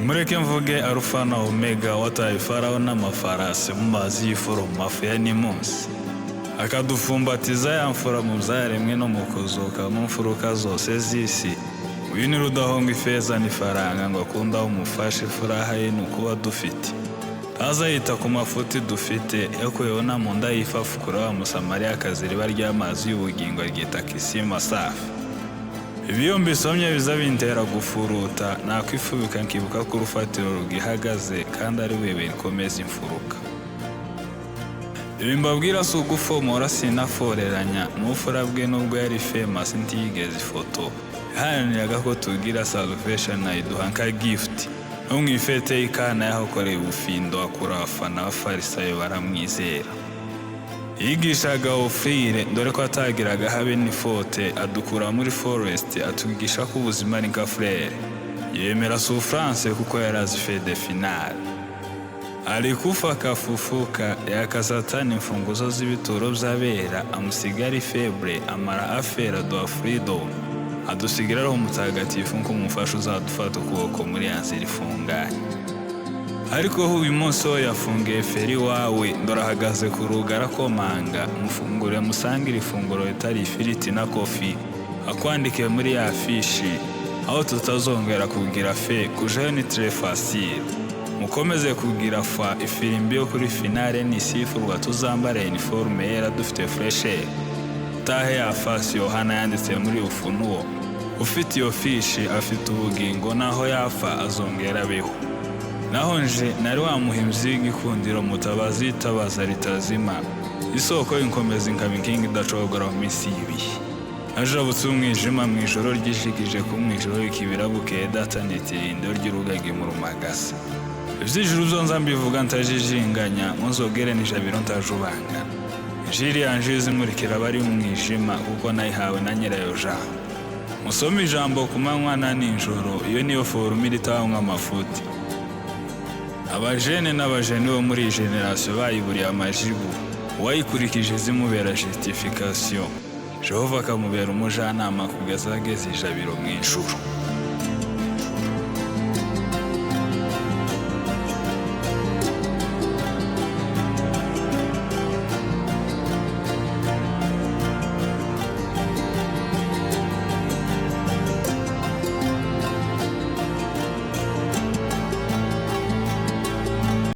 Nimureke mvuge Arufa na Omega, wataye Farawo n'amafarasi mu mazi y'ifuro mu mafu ya nimunsi, akadufumbatiza ya mfura mu byaremwe no mu kuzuka mu mfuruka zose z'isi. Uyu ni Rudahonga ifeza n'ifaranga ngo akunde aho umufashe, ifuraha ye ni ukuba dufite. Ntaza yita ku mafuti dufite, yakuyeho na mu nda y'ifafukura wa Musamariyakazi iriba ry'amazi y'ubugingo ryita Kisima Safi. Ibi iyo mbisomye biza bintera gufuruta, nakwifubika nkibuka ko urufatiro rugihagaze kandi ari buye rikomeza imfuruka. Ibi mbabwira si ugufomora, sinaforeranya n'ubufura bwe, nubwo yari famous ntiyigeze ifoto. Yaharaniraga ko tugira salvation, ayiduha nka gift. No mu ifete y'Ikana yahakoreye ubufindo, akura abafana b'Abafarisayo baramwizera. Yigishaga ofire dore ko atagiraga habe n'ifaute, adukura muri forest, atwigisha ko ubuzima ari nka fleur. Yemera souffrance kuko yari azi fede finale. Alikufa akafufuka, yaka Satani imfunguzo z'ibituro by'abera, amusiga ari faible, amara afera, aduha freedom, adusigira Roho Mutagatifu nk'umufasha uzadufata ukuboko muri ya nzira ifunganye. Ariko uyu munsi wo yafungiye feri wawe, ndora ahagaze ku rugi arakomanga. Mufungure musangire ifunguro ritari ifiriti na coffee, akwandikiye muri ya fishi aho tutazongera kugira fe kujayo ni très facile. Mukomeze kugira fa ifirimbi yo kuri finale nisifurwa, tuzambare uniforme yera dufite fraîcheur. Tahe ya fasi Yohana yanditse muri Ufunuo. Ufite iyo fishi afite ubugingo, naho yapfa azongera abeho. Naho nje nari wa muhimbyi w'igikundiro, mutabazi itabaza ritazima, isoko y'inkomezi, nkaba inkingi idacogora mu minsi y'ibihe. Najabutse umwijima mu ijoro ryijigije, ku mwijoro w'ikibira bukeye data nitiriye ry'urugagi mu rumagasa. Iby'ijuru byo nza mbivuga ntajijinganya, nzogere n'ijabiro ntajubangana. Injiri yanje izimurikira abari mu mwijima, kuko nayihawe na nyirayo jambo. Musome ijambo ku manywa na nijoro, iyo niyo formule itabamwo amafuti. Abajene n'abajeni bo muri iyi génération bayiburiye amajibu. Uwayikurikije zimubera justification, Jehova akamubera umujanama kugeza ageze ijabiro mu ijuru.